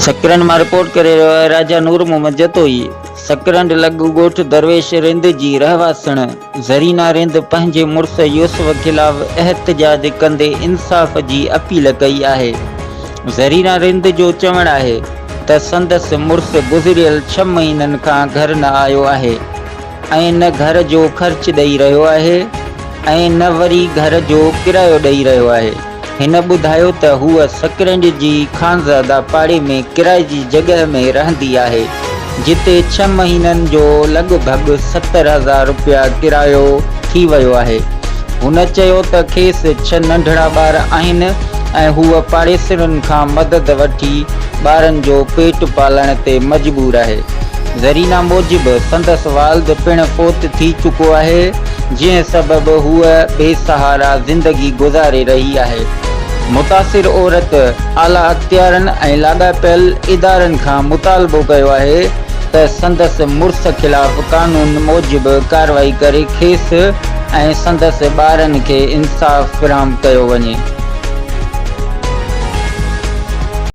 سڪرنڊ مان رپورٽ ڪري رهيو آهي راجا نور محمد جتوئي سڪرنڊ لڳ ڳوٺ درويش رند جي رهواسڻ زرينا رند پنهنجي مڙس يوسف خلاف احتجاج ڪندي انصاف جي اپيل ڪئي آهي زرينا رند جو چوڻ آهي ته سندس مڙس گذريل ڇهه مهينن کان گهر نه آيو آهي ۽ نه گهر جو خرچ ڏئي رهيو آهي ۽ نه وري گهر جو ڪرايو ڏئي رهيو آهي. هن ٻڌايو ته هوء سڪرنڊ جي خانزاده پاڙي ۾ ڪرائي جي جڳهه ۾ رهندي آهي، جتي ڇهه مهينن جو لڳ ڀڳ 70,000 رپيا ڪرايو ٿي ويو آهي. هن چيو ته کيس ڇهه ننڍڙا ٻار آهن ۽ هوء پاڙيسرين کان مدد وٺي ٻارن جو پيٽ پالڻ تي مجبور آهي. زرينا موجب سندس والد پڻ فوت ٿي چڪو آهي، جنهن سبب هوء بي سهارا زندگي گذاري رهي آهي. متاثر عورت اعليٰ اختيارن ۽ لاڳاپيل ادارن کان مطالبو ڪيو آهي ته سندس مڙس خلاف قانون موجب ڪارروائي ڪري کيس ۽ سندس ٻارن کي انصاف فراهم ڪيو وڃي.